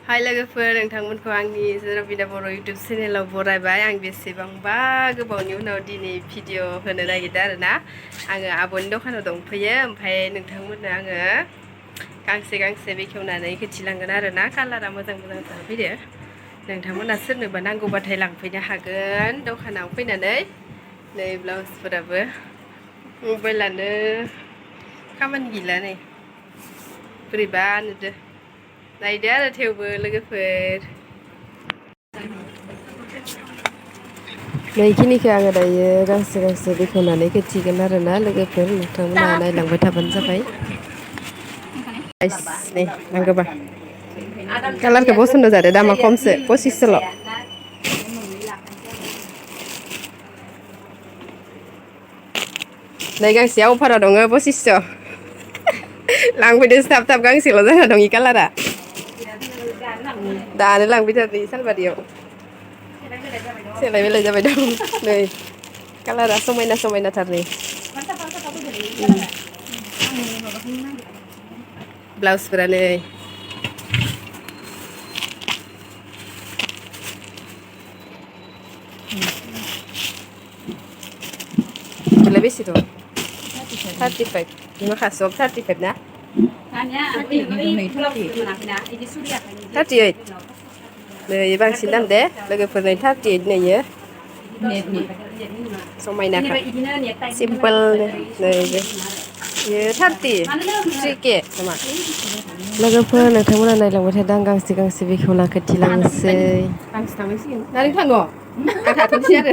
हाय लोगोफोर नोंथांमोनखौ आंनि जेरावबिदा बर' इउटुब चेनेलाव बरायबाय आं बेसेबांबा गोबावनि उनाव दिनै भिडिअ होनो नागिरदों आरोना आङो आब'नि दखानाव दंफैयो ओमफ्राय नोंथांमोननो आङो गांसे बेखेवनानै खोन्थिलांगोन आरोना कालारा मोजां फैदो नोंथांमोना सोरनोबा नांगौबाथाय लांफैनो हागोन दखानाव फैनानै नै ब्लाउसफोराबो मबाइलानो खामानि गैला नै बोरैबा नुदो नायदो आरो थेवबो लोगोफोर नैखिनिखौ आङो दायो गांसे बेखेवनानै खोन्थिगोन आरोना लोगोफोर नोंथांमोना नायलांबाय थाबानो जाबाय नै नांगौबा कालारखौ पसन्द जादो दामा खमसो 2500ल' नै गांसेया अफाराव दङ 2500 लांफैदो थाब गांसेल' जाना दं इ कालारा दानो लांफैथारदो सालबारियाव सोलाय बेलाय जाबाय दं नै कालारा समायनाथार नै ब्लाउसफोरा नै बेलाय बेसे दं 35 माखासेआव 35 ना 38 नै बांसिन दाम दे लोगोफोर नै 38 नैयो समायनाखा सिम्पोल नै बेयो 3K नामा लोगोफोर नोंथांमोना नायलांबाय थादों आं गांसे बेखेवना खोन्थिलांनोसै गांसे थांनांसिगोन नारें थाङो आं थाथ'नोसै आरो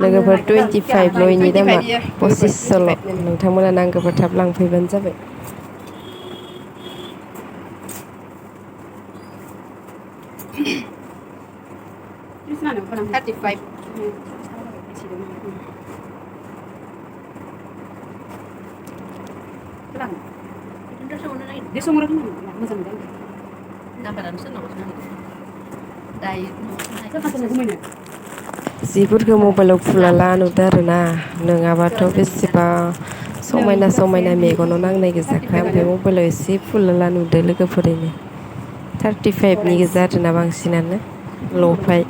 लोगोफोर 25ल' इनि दामा 2500ल' नोंथांमोना नांगौबा थाब लांफैबानो जाबाय जिफोरखौ मबाइलाव फुलाला नुदों आरोना नङाबाथ' बेसेबा समायना मेगनाव नांनाय गोजाखा ओमफ्राय मबाइलाव एसे फुलाला नुदों लोगोफोरैनो 35नि गोजा आरोना बांसिनानो ल'फाय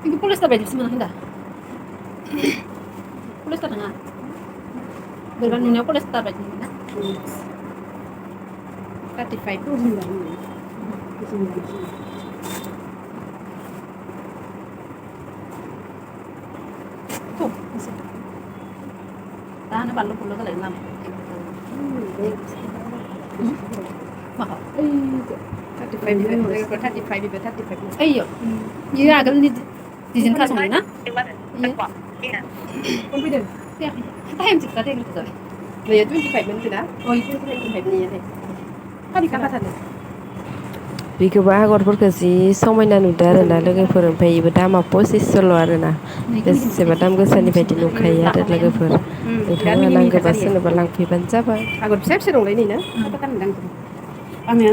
이거 폴리스터 매집시면 한다. 폴리스터 당아. 내가 눈에 폴리스터 매집나? 35 나는 발로 불러서 내가 막 35 에이요. 이거 아까 디자인 가성이나? 컴퓨터. 타임 찍다 되는 거죠. 네, 25 मोनगोना 어, 이거 25नि 팔이 가파다네. बेखौबो आगरफोरखौ जि समायना नुदों आरोना लोगोफोर ओमफ्राय बेबो दामा 2500ल' आरोना बेसेबा दाम गोसानि बायदि नुखायो आरो लोगोफोर नोंथांमोना नांगौबा सोरनोबा लांफैबानो जाबाय आगर फिसा दंलाय नैनो आङो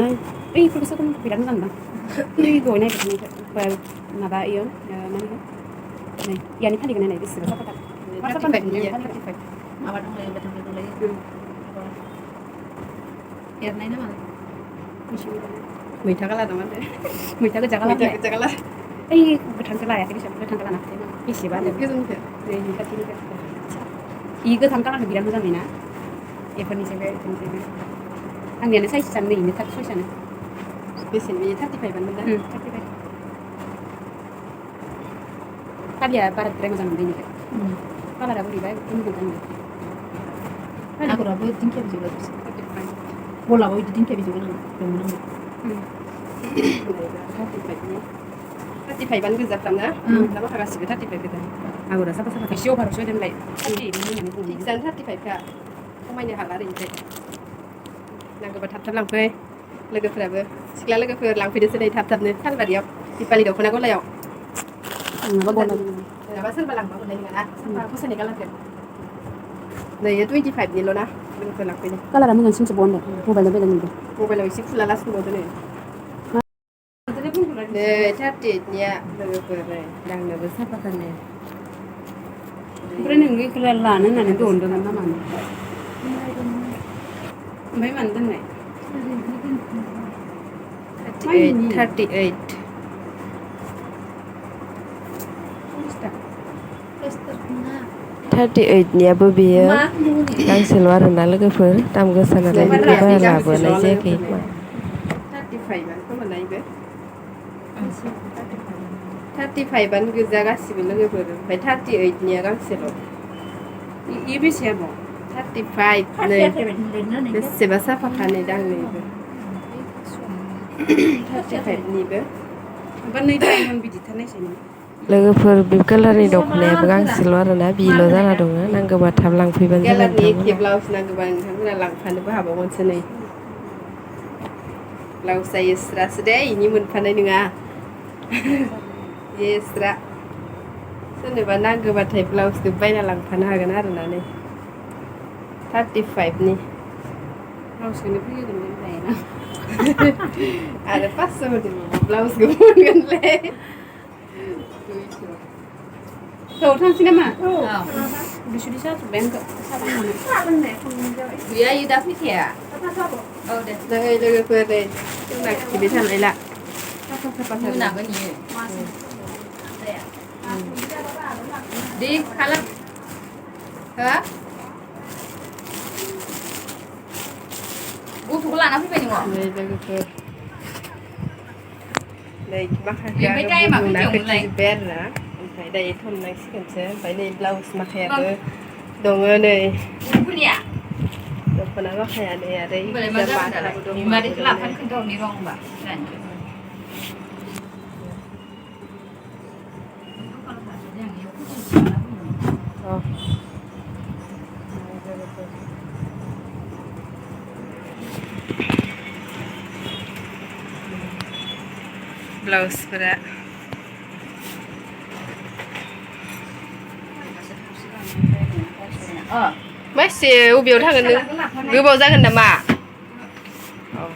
बैफोरखौ सोगोम बिराद मोजां मोनदों बै दहाय नायबाय माबा इयो मा होनो नै इयानि फालिखौ नायनाय बेसेबा साफाथार माबा दंलायो एरनाय ना मालाय मैथा कालार नामा मैथा गोजा कालार ओइ गोथांखौ लायाखै बेसेबां गोथांखौ लाना बेसेबा गोजोनखौ इ गोथां कालारखौ बिराद मोजां नुयोना एफोरनिसायबो आंनियानो साइज जानो नैनो 36 आनो बेसेनि 35 मोन ना 35 फालिया बाराद्राय मोजां मोनदों इनिखौ कालारा बोरैबा एकदम मोजां मोनदों आगराबो दिंखिया बिजौला गलाबाव बिदि दिंखिया बिजौ दंमोन आंनो 35 गोजाफ्राम ना दा माखागासिबो 35 गोजा आगरा साफा एसे अभारावसो होदोंलाय 35 खा खमायनो हाला आरो इनिफ्राय नांगौबा थाब लांफै लोगोफोराबो सिख्ला लोगोफोर लांफैदोसो नै थाबनो सालबारियाव दिपालि दख'ना गलायाव नङाबा सोरबा लांबा मोननाय नङाना साफा फसायनाय कालारखौ नै 25निल' ना लोगोफोर लांफैदो कालारा मोजांसिनसो बनदों मबाइलाव एसे फुलालासो नुबावदो नै 38निया लोगोफोर नै दांनोबो साफाथार नै ओमफ्राय नों बेखौ लानो होननानै दोनदोंमोन ना मानो ओमफ्राय मानो दोननाय 38 38नियाबो बेयो गांसेल' आरोना लोगोफोर दाम गोसा नालाय बेखौ बारा लाबोनाय जायाखै 35आनो खोमा इबो 35आनो गोजा गासिबो लोगोफोर ओमफ्राय 38निया गांसेल' इ बेसे आब' 35 नै बेसेबा साफाखानै दांनैबो 35निबो ओमफ्राय नै डायमन्ड बिदि थानायसै नों लोगोफोर बे कालारनि दख'नायाबो गांसेल' आरोना बिल' जाना दङ नांगौबा थाब लांफैबानो जाबाय नोंथांमोना ब्लाउस नांगौबा नोंथांमोना लांफानोबो हाबावगोनसो नै ब्लाउसआ एक्सट्रासो दे इनि मोनफानाय नङा एक्सट्रा सोरनोबा नांगौबाथाय ब्लाउसखौ बायना लांफानो हागोन आरोना नै 35नि ब्लाउसखौनो फैगोन लायोना आरो 500 होदों ब्लाउसखौ मोनगोनलै औ थांसै नामा बिसुरि जाजोब्बाय आंखौ गैया इयो दा फैखाया औ दे नै लोगोफोर नै जोंना खिथिबाय थानायला मोनागोन इयो दे खालाम हो गथ'खौ लाना फैबाय नोङो नै लोगोफोर नै माखासे ओमफ्राय टाइमा गुबुना खैथायावमोनलाय खोथिजोब्बाय आरोना ओमफ्राय दायो थननांसिगोनसो ओमफ्राय नै ब्लाउस माखायाबो दङ नै दख'ना माखाया नै आरो माथाबो दं मादैखौ लाफानो खोन्थाहरनि रं होनबा ब्लाउसफोरा मासे बबेयाव थांगोन नों गोबाव जागोन नामा ओं